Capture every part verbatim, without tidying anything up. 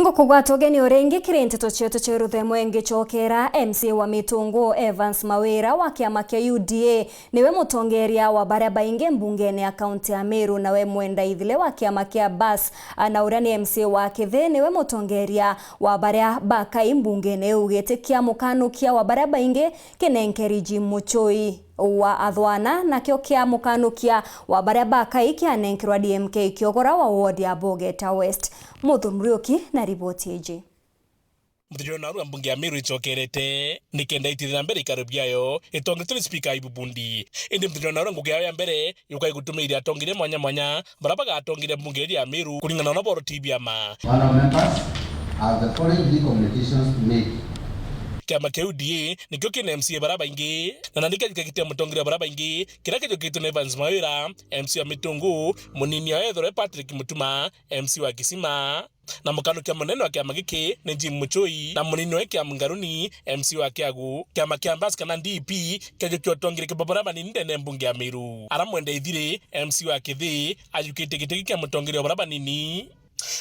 Ngukugwata ugeni uringi kiri nteto cietu cia ruthemo. Ngicokera, M C A wa Mitungu Evans Mawira wa kiama kia U D A niwe mutongeria wa baria baingi mbungene ya kaunti ya Meru, nawe Mwenda Ithile wa kiama kia Bas, a, na uria ni M C A wa Kithi niwe mutongeria wa baria bakai mbungene iu. Giti kia mukanukia wa baria baingi kinenkeri Jim Muchui wa Athwana, nakio kia mukanukia wa baria bakai kianenkerwa D M K Kiogora wa ward ya Bogeta West. Muthu Muriuki na riboti iji. Muthenya wa narua mbunge ya Meru icokerete nikenda itithia na mbere ikaro biayo itongetwe ni spika Ayubu Bundi. Indi muthenya wa narua ngugi yao ya mbere yuka igutumiire atongeria mwanya mwanya baria bagatongeria mbunge iji ya Meru kuringana na boro ti biama. Honourable members, I have the following three communications to make. Kiama kia U D A nikio kina M C A baria baingi, na nandi kiajukia giti kia mutongeria baria baingi, kiria kijukitwe ni Evans Mawira, M C A wa Mitungu, munini wa ethirwe Patrick Mutuma, M C A wa Kisima, na mukanukia munene wa kiama giki ni Jim Muchui, na munini wa kiama Ngaruni, M C A wa Kiagu. Kiama kia Mbas kana D P kiajukia utongeria kia baria banini ndene mbunge ya Meru. Ara Mwenda Ithile, M C A wa Kithi, ajukitie giti kia mutongeria wa baria banini.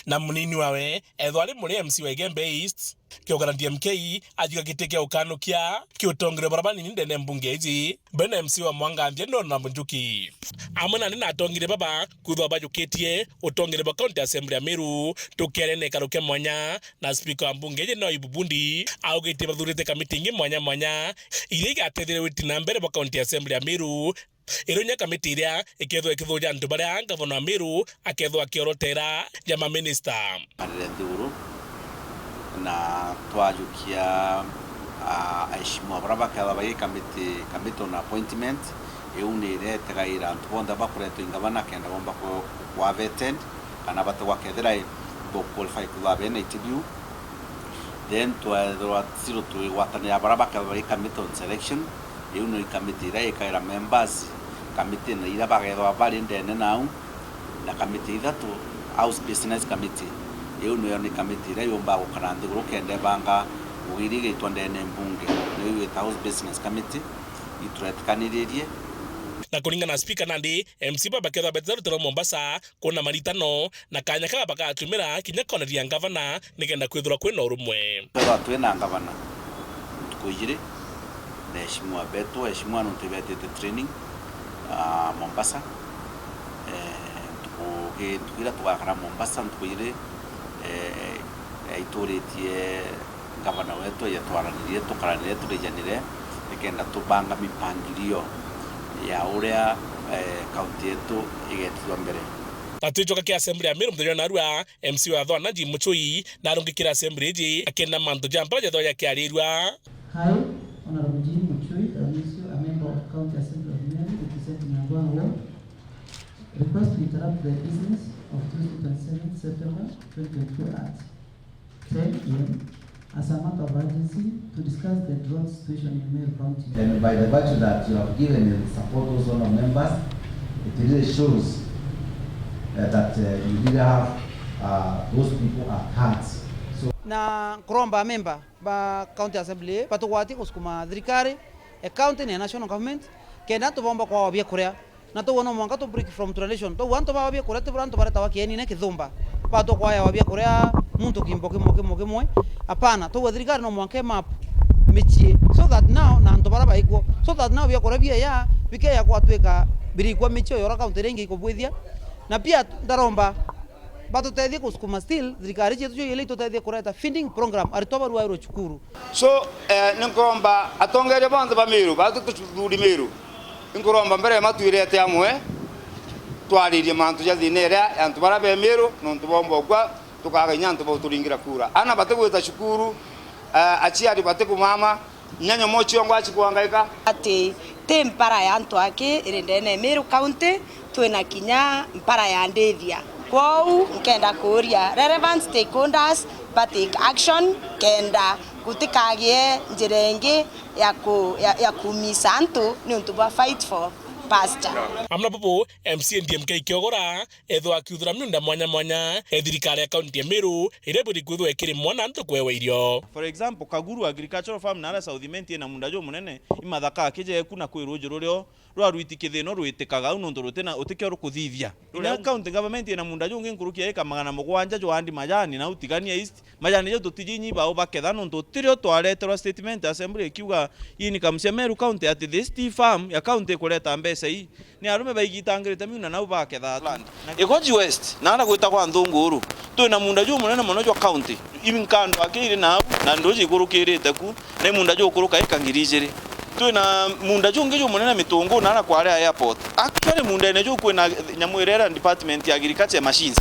Na munini wawe, ethwa ari muri M C A wa Igembe East, Kiogora D M K, ajukia giti kia ukanukia kia utongeria wa baria banini ndene mbunge iji, mbere na M C A wa Mwanganthia ni Honourable Njuki. Amwe nandi na atongeria baba kwithwa bajukitie utongeria bwa County Assembly ya Meru, tukiaria na ikaro kia mwanya na spika wa mbunge iji ni Ayubu Bundi, augitie bathurite kamiti ingi mwanya mwanya iria igatetheria witi na mbere bwa County Assembly ya Meru, iria inya kamiti iria ikethwa ikithuja antu baria ngavana wa Meru akethwa akiorotera ja maminista. Arire nthiguru na twajukia, ah, aheshimiwa baria bakethwa bagi kamiti, kamiti on appointment. Iu ni iria itegaira antu bonthe bakuretwa i ngavana kenda bomba ku-, kua vetted kana batigwa kethira i bo qualify kwithwa bena interview. Then twethirwa still twigwatanira baria bakethwa bagi kamiti on selection. Iu ni kamiti iria ikaira members, kamiti na iria bagethwa bari ndene nau, na kamiti ithatu, House Business Committee. Iu niyo ni kamiti iria yumbaga gukara nthiguru kenda ibanga ngugi iria igaitwa ndene mbunge, niyo igwita House Business Committee, ituretikanirie. Na kuringana na spika nandi, M C A baba bakethwa betete rutaro Mombasa, kwona maritano na kanya kau bagatumira kinya kwoneria ngavana nikenda kwithirwa kwina urumwe. Twethwa twina ngavana ntuku ijiri na eheshimiwa betu, eheshimiwa nontu ibetite training, ah, Mombasa. Eh, ntuku, ntuku iria tugakara Mombasa ntuku ijiri, eh, aituritie ngavana wetu aja twaranirie, tukaranire, turijanire, nikenda tubanga mipangilio ya uria, eh, kaunti yetu igetithua mbere. Na twichoka kia Assembly ya Meru muthenya wa narua, M C A wa Thwana Jim Muchui narungikire Assembly iji akienda mantu ja mpara jathwa jakiarirua. Hi, Honourable Jim Muchui, the M C A, a member of County Assembly of Meru, representing Nangwa Ward. Request to interrupt the business of Tuesday, twenty-seventh September twenty twenty-two at ten A M as a matter of urgency to discuss the drought situation in Meru County. And by the virtue that you have given and support those honourable members, it really shows, uh, that, uh, you really have, uh, those people at heart. So, na nkuromba member ba County Assembly batugwatie gusukuma thirikari ya county na ya national government kenda tubomba kwawa biakuria. Na tauga no mwanka tu break from tradition. Tauga antu bawa biakuria ti bura antu baretawa kienine kithumba. Batwa kwayawa biakuria muntu kimbo kimwe kimwe kimwe. Hapana, tauga thirikari no mwanka i map micii so that now na antu bara baikwo, so that now biakuria bieya bikeya kwatwika birikwa micii o yora county iria ingi ikubwithia. Na pia ndaromba batutethie kusukuma still, thirikari cietu cio ili itutethie kureta feeding program, aritwa barwairwe cukuru. So, eh, ninkuromba atongeria bonthe ba Meru, batu tuthuri Meru, ninkuromba mbere matwirete amwe, twaririe mantu ja thina iria ya antu bara be Meru, nontu bomba ukwa tukaga inya antu bauturingira kura. Ana batigwita cukuru, eh, aciari batikumama, inya nyomo ciongwa cikwangaika. Ati ti mpara ya antu aki iri ndene ya Meru County, twina kinya mpara ya ndithia. Kwou nkenda kuuria relevant stakeholders ba take action kenda gutikagie njira ingi ya ku-, ya, ya kumisa antu niuntu bwa fight for pasture. Amna bubu, M C A D M K Kiogora, ethwa akiuthura miunda mwanya mwanya, e thirikari ya kaunti ya Meru, iria bwiri kwithwa ikiri mwana antu kwewa irio. For example, Kaguru Agricultural Farm na ara South Imenti ina munda jumunene, imathaka akijeku na kwi ruju rurio rwa rwiti kithino rwitikaga au nontu rutina utikio rukuthithia. Inya county government ina munda jungi nkuruki ya eka magana mugwanja jwa andi majani na utigania East, majani jau tutijinyi bao baketha nontu tirio twareterwa statement assembly ikiuga income cia Meru County ati this tea farm ya county ikureta mbeca ii. Ni arume baigitangirite miuna nau baketha tu. Land. Igoji West, naara gwitagwa Nthunguru, twina munda jumunene mono jwa county. Inkando aki iri nau, na nduji ikurukirite ku, na imunda jukuruka eka ngiri ijiri. Twina munda jungi jumunene Mitungu, naara kwari airport. Actually, mundene juu kwina nyamu iria ira department ya agriculture machines.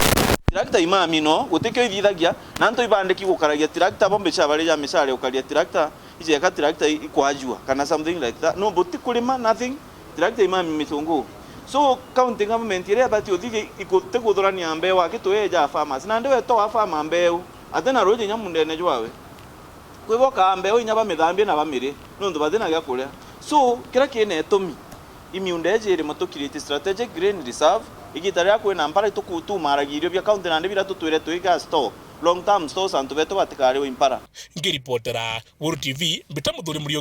Tractor imami no, gutikio ithithagia, na antu ibandiki gukaragia tractor, bo mbicha bari ja mishare ukaria tractor, ijeka tractor i-, ikwajua, kana something like that. No, buti kurima, nothing, tractor imami Mitungu. So, county government iria ibati uthithia ikuti kuthurania mbeu aki tueja farmers. Nandi we toa farmer mbeu, ati na ruji nya mundene jwawe. Kwibokaa mbeu inya bamithambie na bamiri, nontu batina gia kuria. So, kira kina itumi, imiunda iji iri mutukirite strategic grain reserve, igita riria kwina mpara itukutumaragia irio bia county nandi biria tutwire twiga store, long term stores, antu betu batikariwe impara. Ngiripotera Weru T V, mbita Muthuri Muriuki.